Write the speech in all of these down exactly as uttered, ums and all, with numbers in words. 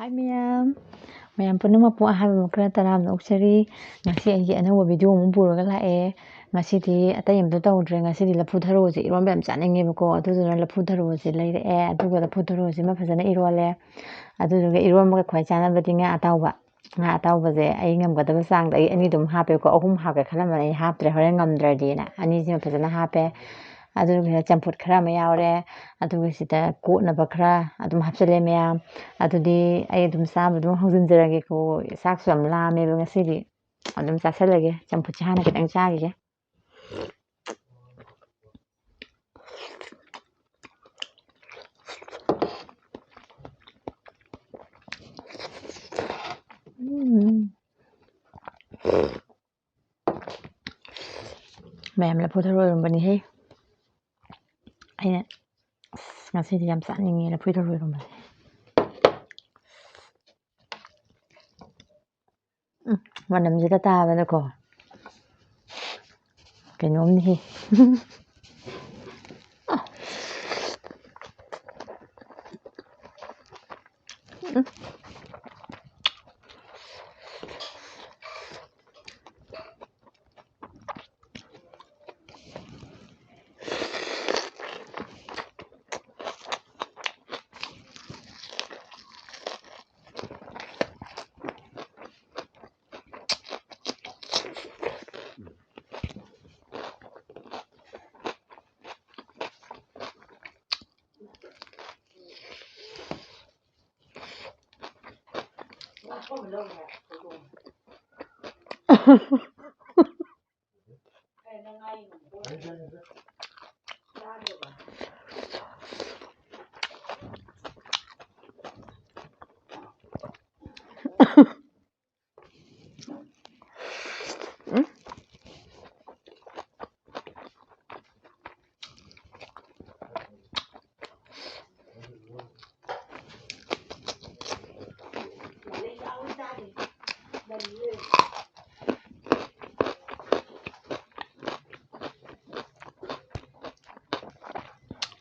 ꯍꯥꯏ ꯃꯌꯥꯝ, ꯃꯌꯥꯝ ꯄꯨꯝꯅꯃꯛꯄꯨ ꯑꯍꯥꯟꯕ ꯃꯛꯇꯗ ꯇꯔꯥꯝꯅ ꯑꯣꯛꯆꯔꯤ꯫ ꯉꯁꯤ ꯑꯩꯒꯤ ꯑꯅꯧꯕ ꯚꯤꯗꯤꯑꯣ ꯑꯃ ꯄꯨꯔꯒ ꯂꯥꯛꯑꯦ꯫ ꯉꯁꯤꯗꯤ ꯑꯇꯩ ꯑꯝꯇ ꯇꯧꯗ꯭ꯔꯦ, ꯉꯁꯤꯗꯤ ꯂꯐꯨ ꯊꯔꯣꯁꯦ ꯏꯔꯣꯟꯕ ꯌꯥꯝ ꯆꯥꯅꯤꯡꯉꯦꯕꯀꯣ, ꯑꯗꯨꯗꯨꯅ ꯂꯐꯨ ꯊꯔꯣꯁꯦ ꯂꯩꯔꯛꯑꯦ, ꯑꯗꯨꯒ ꯂꯐꯨ ꯊꯔꯣꯁꯤꯃ ꯐꯖꯅ ꯏꯔꯣꯜꯂꯦ꯫ ꯑꯗꯨꯗꯨꯒ ꯏꯔꯣꯟꯕꯒ ꯈ꯭ꯋꯥꯏ ꯆꯥꯅꯕꯗꯤ ꯉꯥ ꯑꯇꯥꯎꯕ꯫ ꯉꯥ ꯑꯇꯥꯎꯕꯁꯦ ꯑꯩ ꯉꯝꯒꯗꯕ ꯆꯥꯡꯗ ꯑꯩ ꯑꯅꯤ ꯑꯗꯨꯝ ꯍꯥꯞꯄꯦꯀꯣ, ꯑꯍꯨꯝ ꯍꯥꯞꯀꯦ ꯈꯜꯂꯝꯕꯅꯦ, ꯑꯩ ꯍꯥꯞꯇ꯭ꯔꯦ, ꯍꯣꯔꯦꯟ ꯉꯝꯗ꯭ꯔꯗꯤꯅ ꯑꯅꯤꯁꯤꯃ ꯐꯖꯅ ꯍꯥꯞꯄꯦ꯫ ꯑꯗꯨꯒ ꯆꯝꯐꯨꯠ ꯈꯔ ꯑꯃ ꯌꯥꯎꯔꯦ, ꯑꯗꯨꯒ ꯁꯤꯗ ꯀꯣꯠꯅꯕ ꯈꯔ ꯑꯗꯨꯝ ꯍꯥꯞꯆꯤꯜꯂꯦ ꯃꯌꯥꯝ꯫ ꯑꯗꯨꯗꯤ ꯑꯩ ꯑꯗꯨꯝ ꯆꯥꯕ ꯑꯗꯨꯝ ꯍꯧꯖꯤꯟꯖꯔꯒꯦꯀꯣ꯫ ꯆꯥꯛꯁꯨ ꯌꯥꯝ ꯂꯥꯝꯃꯦꯕ ꯉꯁꯤꯗꯤ꯫ ꯑꯗꯨꯝ ꯆꯥꯁꯤꯜꯂꯒꯦ, ꯆꯝꯐꯨꯠꯁꯦ ꯍꯥꯟꯅ ꯈꯤꯇꯪ ꯆꯥꯈꯤꯒꯦ꯫ ꯎꯝ꯫ ꯃꯌꯥꯝ ꯂꯐꯨ ꯊꯔꯣ ꯏꯔꯣꯝꯕꯅꯤꯍꯦ꯫ ꯑꯩꯅ ꯑꯁ, ꯉꯁꯤꯗꯤ ꯌꯥꯝ ꯆꯥꯅꯤꯡꯉꯦ ꯂꯐꯨ ꯊꯔꯣ ꯏꯔꯣꯝꯕꯁꯦ꯫ ꯎꯝ, ꯃꯅꯝꯁꯤꯗ ꯇꯥꯕꯗꯀꯣ ꯀꯩꯅꯣꯝꯅꯤꯍꯦ꯫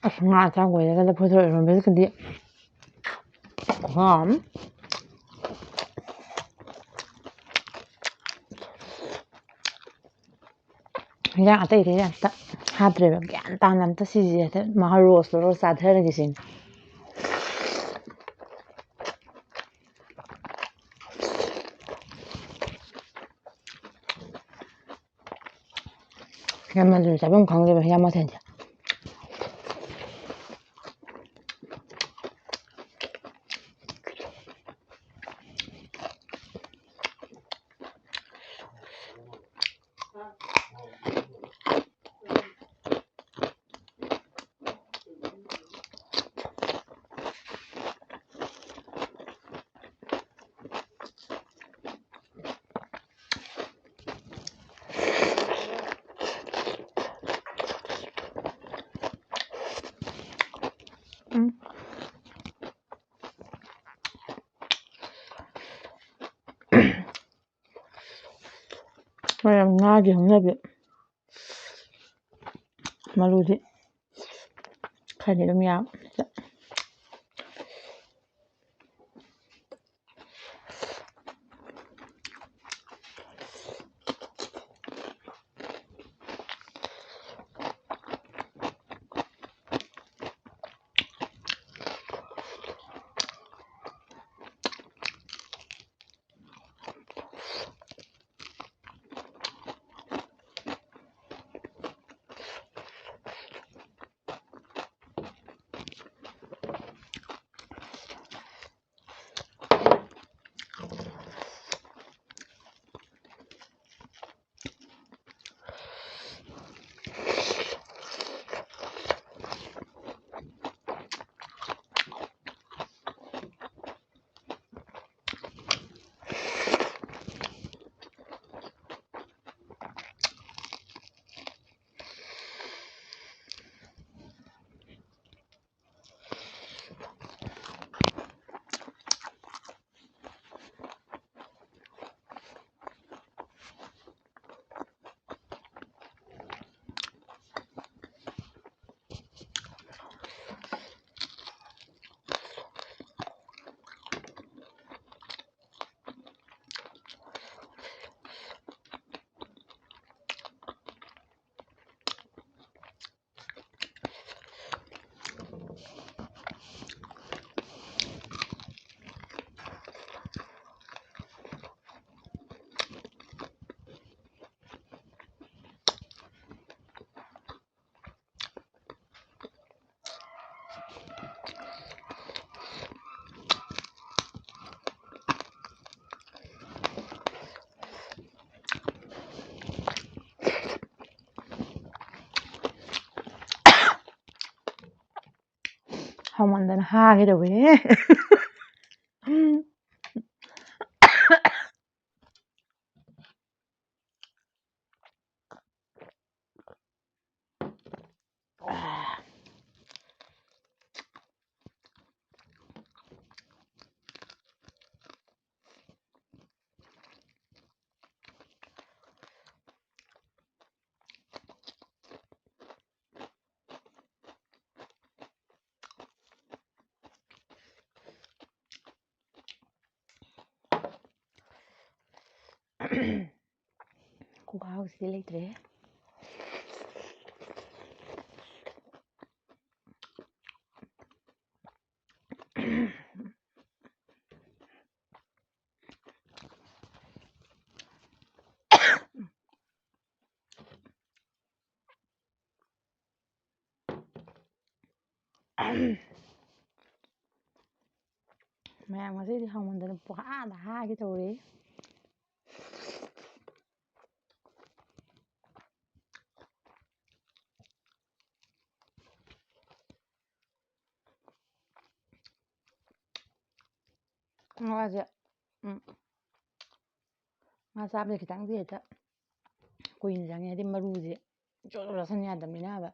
ꯑꯁ, ꯉꯥ ꯑꯇꯥꯎꯕ ꯂꯩꯔꯒ ꯂꯐꯨ ꯊꯔꯣ ꯏꯔꯣꯟꯕꯁꯤꯒꯗꯤ ꯈꯨꯍꯥꯎ ꯑꯃ꯫ ꯍꯤꯟꯖꯥꯡ ꯑꯇꯩ ꯑꯇꯩꯗꯤ ꯑꯝꯇ ꯍꯥꯞꯇ꯭ꯔꯦꯕ꯫ ꯒ꯭ꯌꯥꯟ ꯇꯥꯅ ꯑꯝꯇ ꯁꯤꯁꯦ ꯍꯦꯛꯇ ꯃꯍꯥꯎ ꯔꯣꯁ ꯂꯧꯔ ꯆꯥꯊꯔꯒꯦ ꯁꯤꯅꯤ꯫ ꯌꯥꯝꯃꯟꯗꯅ ꯆꯥꯐꯝ ꯈꯪꯗꯦꯕ ꯍꯤꯟꯖꯥꯡ ꯃꯊꯦꯜꯁꯦ꯫ ꯎꯝ꯫ ꯃꯌꯥꯝ ꯉꯥꯒꯤ ꯍꯧꯅꯕꯤ꯫ ꯃꯔꯨꯗꯤ ꯈꯔꯗꯤ ꯑꯗꯨꯝ ꯌꯥꯝ꯫ ꯍꯥꯎꯃꯟꯗꯅ ꯍꯥꯒꯦ ꯇꯧꯋꯦ꯫ ꯈꯨꯍꯥꯎꯁꯤꯗꯤ ꯂꯩꯇ꯭ꯔꯦꯍꯦ꯫ ꯃꯌꯥꯝ ꯉꯁꯤꯗꯤ ꯍꯥꯎꯃꯟꯗꯅ ꯄꯨꯡꯍꯥꯗ ꯍꯥꯒꯦ ꯇꯧꯔꯦ꯫ ꯉꯥꯁꯦ, ꯎꯝ, ꯉꯥ ꯆꯥꯕꯁꯦ ꯈꯤꯇꯪꯗꯤ ꯍꯦꯛꯇ ꯀꯨꯏꯅ ꯆꯪꯉꯦ, ꯍꯥꯏꯗꯤ ꯃꯔꯨꯁꯦ ꯖꯣꯔ ꯖꯣꯔ ꯆꯥꯁꯤꯟ ꯌꯥꯗꯕꯅꯤꯅ ꯍꯥꯏꯕ꯫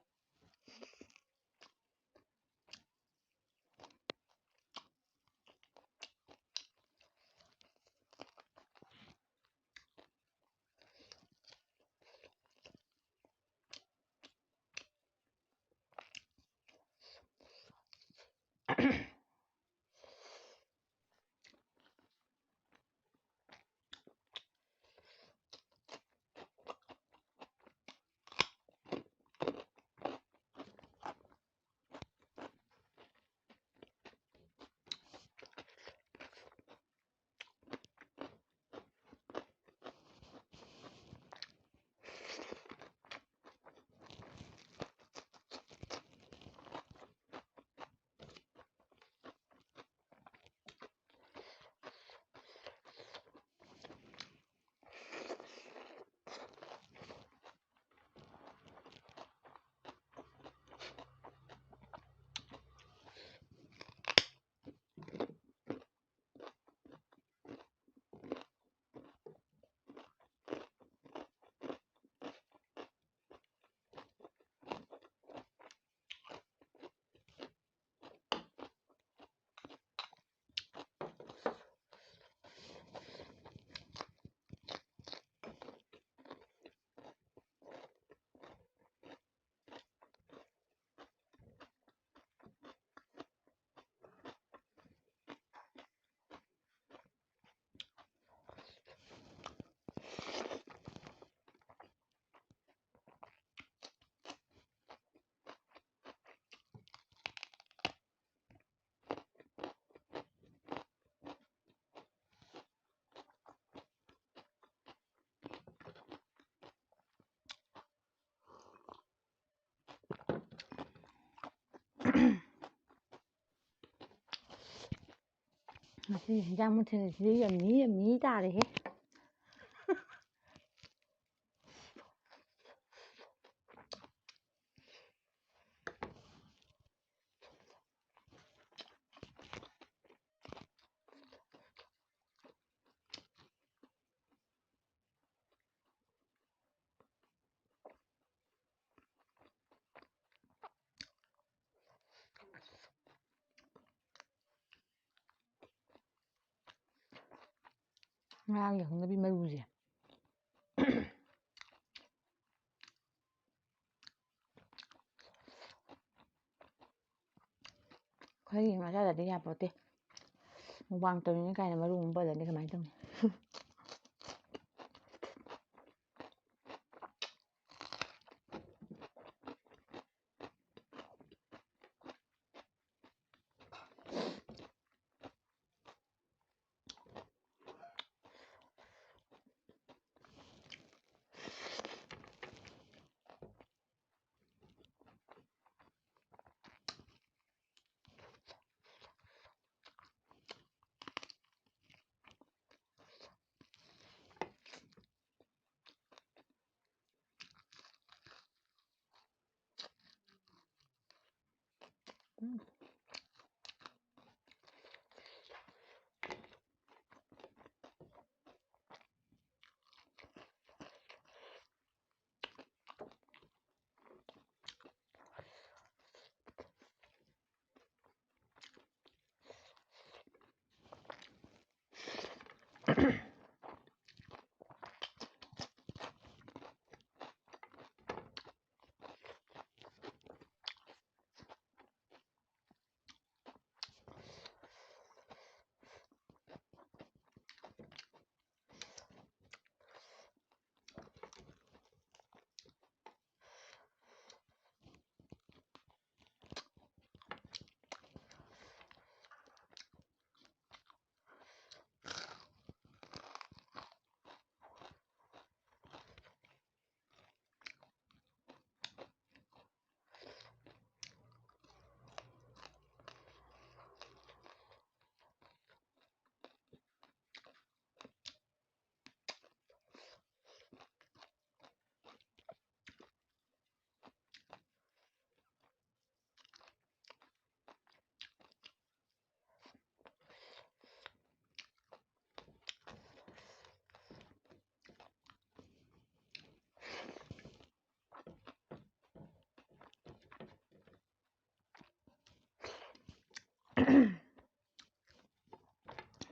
ꯉꯁꯤ ꯍꯤꯟꯖꯥꯡ ꯃꯊꯦꯜꯁꯤꯗꯤ ꯌꯥꯝꯃꯤ ꯌꯥꯝꯃꯤ ꯇꯥꯔꯦꯍꯦ꯫ ꯉꯔꯥꯡꯒꯤ ꯍꯧꯅꯕꯤ ꯃꯔꯨꯁꯦ꯫ ꯑꯩꯈꯣꯏꯒꯤ ꯃꯆꯥꯗꯗꯤ ꯌꯥꯄꯣꯠꯇꯦ꯫ ꯃꯨꯛꯕꯥꯡ ꯇꯧꯔꯤꯅꯤ ꯀꯥꯏꯅ ꯃꯔꯨ ꯑꯃ ꯄꯜꯂꯗꯤ ꯀꯃꯥꯏꯅ ꯇꯧꯅꯤ?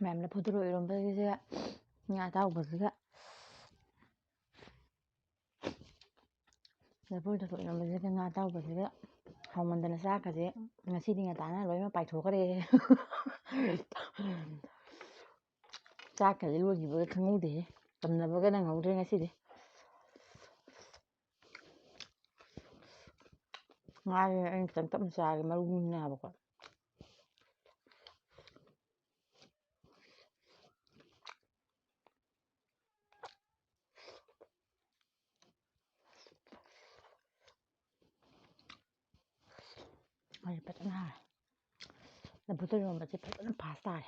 ꯃꯌꯥꯝ ꯂꯐꯨ ꯊꯔꯣ ꯏꯔꯣꯝꯕꯒꯤꯁꯦ ꯉꯥ ꯑꯇꯥꯎꯕꯁꯤꯒ, ꯂꯐꯨ ꯊꯔꯣ ꯏꯔꯣꯝꯕꯁꯤꯒ ꯉꯥ ꯑꯇꯥꯎꯕꯁꯤꯒ ꯍꯥꯎꯃꯟꯗꯅ ꯆꯥꯛꯀꯁꯦ ꯉꯁꯤꯗꯤ ꯉꯟꯇꯥꯅ ꯂꯣꯏꯅꯃꯛ ꯄꯥꯏꯊꯣꯛꯈ꯭ꯔꯦ꯫ ꯆꯥꯛꯀꯁꯦ ꯂꯣꯏꯈꯤꯕꯒ ꯈꯪꯍꯧꯗꯦꯍꯦ꯫ ꯇꯝꯅꯕꯒ ꯅꯪꯍꯧꯗ꯭ꯔꯦ ꯉꯁꯤꯗꯤ꯫ ꯉꯥꯁꯦ ꯑꯩꯅ ꯈꯤꯇꯪ ꯇꯞꯅ ꯆꯥꯒꯦ, ꯃꯔꯨꯅꯤꯅ ꯍꯥꯏꯕꯀꯣ꯫ ꯃꯥꯁꯦ ꯐꯖꯅ ꯍꯥꯎꯔꯦ꯫ ꯂꯐꯨ ꯊꯔꯣ ꯏꯔꯣꯝꯕꯁꯦ ꯐꯖꯅ ꯐꯥꯁ ꯇꯥꯔꯦ꯫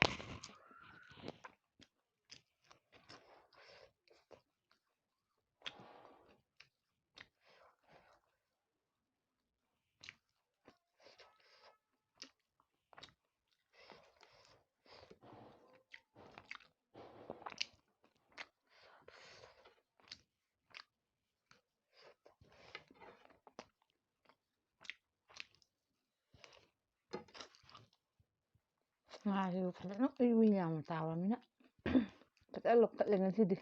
ꯉꯥꯁꯤꯁꯨ ꯐꯖꯅ ꯎꯏ ꯎꯏ ꯌꯥꯝꯅ ꯇꯥꯎꯔꯃꯤꯅ ꯐꯖꯅ ꯂꯧꯈꯠꯂꯦ ꯉꯁꯤꯗꯤ꯫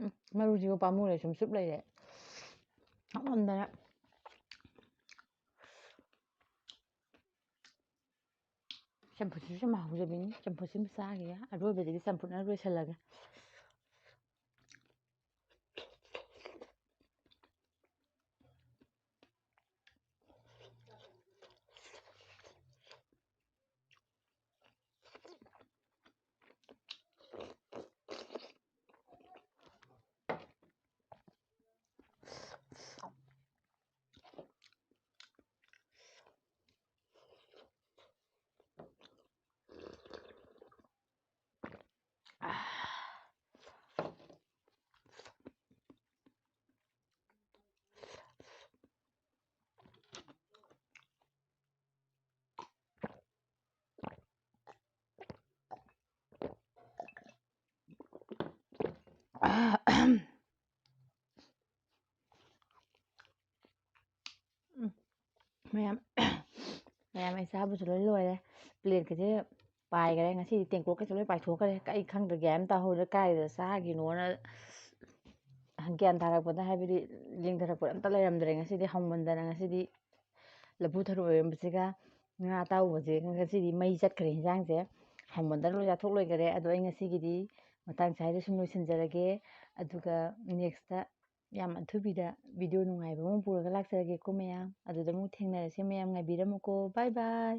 ꯎꯝ, ꯃꯔꯨꯁꯤꯕꯨ ꯄꯥꯝꯃꯨꯔꯦ, ꯁꯨꯝ ꯆꯨꯞ ꯂꯩꯔꯦ꯫ ꯍꯥꯎꯃꯟꯗꯅ꯫ ꯆꯝꯐꯨꯠꯁꯤꯁꯨ ꯌꯥꯝ ꯍꯥꯎꯖꯕꯤꯅꯤ꯫ ꯆꯝꯐꯨꯠꯁꯤꯃ ꯆꯥꯈꯤꯒꯦ꯫ ꯑꯔꯣꯏꯕꯗꯗꯤ ꯆꯝꯐꯨꯠꯅ ꯂꯣꯏꯁꯤꯜꯂꯒꯦ꯫ ꯃꯌꯥꯝ ꯃꯌꯥꯝ ꯑꯩ ꯆꯥꯕꯁꯨ ꯂꯣꯏ ꯂꯣꯏꯔꯦ꯫ ꯄ꯭ꯂꯦꯠꯀꯁꯦ ꯄꯥꯏꯈ꯭ꯔꯦ꯫ ꯉꯁꯤꯗꯤ ꯇꯦꯡꯀꯣꯠꯀꯁꯦ ꯂꯣꯏ ꯄꯥꯏꯊꯣꯛꯈ꯭ꯔꯦ꯫ ꯑꯩ ꯈꯪꯗ꯭ꯔꯦ, ꯒ꯭ꯌꯥꯟ ꯑꯃ ꯇꯥꯍꯧꯗ꯭ꯔꯦ, ꯀꯥꯏꯗ ꯆꯥꯈꯤꯅꯣꯅ꯫ ꯒ꯭ꯌꯥꯟ ꯇꯥꯔꯛꯄꯗ, ꯍꯥꯏꯕꯗꯤ ꯂꯦꯡꯊꯔꯛꯄꯗ ꯑꯝꯇ ꯂꯩꯔꯝꯗ꯭ꯔꯦ꯫ ꯉꯁꯤꯗꯤ ꯍꯥꯎꯃꯟꯗꯅ, ꯉꯁꯤꯗꯤ ꯂꯐꯨ ꯊꯔꯣ ꯏꯔꯣꯟꯕꯁꯤꯒ ꯉꯥ ꯑꯇꯥꯎꯕꯁꯦ ꯉꯁꯤꯗꯤ ꯃꯩ ꯆꯠꯈ꯭ꯔꯦ ꯍꯤꯟꯖꯥꯡꯁꯦ꯫ ꯍꯥꯎꯃꯟꯗꯅ ꯂꯣꯏ ꯆꯥꯊꯣꯛ ꯂꯣꯏꯈꯔꯦ꯫ ꯑꯗꯣ ꯑꯩ ꯉꯁꯤꯒꯤꯗꯤ ꯃꯇꯥꯡ ꯁ꯭ꯋꯥꯏꯗ ꯁꯨꯝ ꯂꯣꯏꯁꯤꯟꯖꯔꯒꯦ꯫ ꯑꯗꯨꯒ next ꯌꯥꯝ ꯑꯊꯨꯕꯤꯗ video ꯅꯨꯡꯉꯥꯏꯕ ꯑꯃ ꯄꯨꯔꯒ ꯂꯥꯛꯆꯔꯒꯦꯀꯣ ꯃꯌꯥꯝ꯫ ꯑꯗꯨꯗ ꯑꯃꯨꯛ ꯊꯦꯡꯅꯔꯁꯦ ꯃꯌꯥꯝ, ꯉꯥꯏꯕꯤꯔꯝꯃꯨꯀꯣ꯫ Bye bye꯫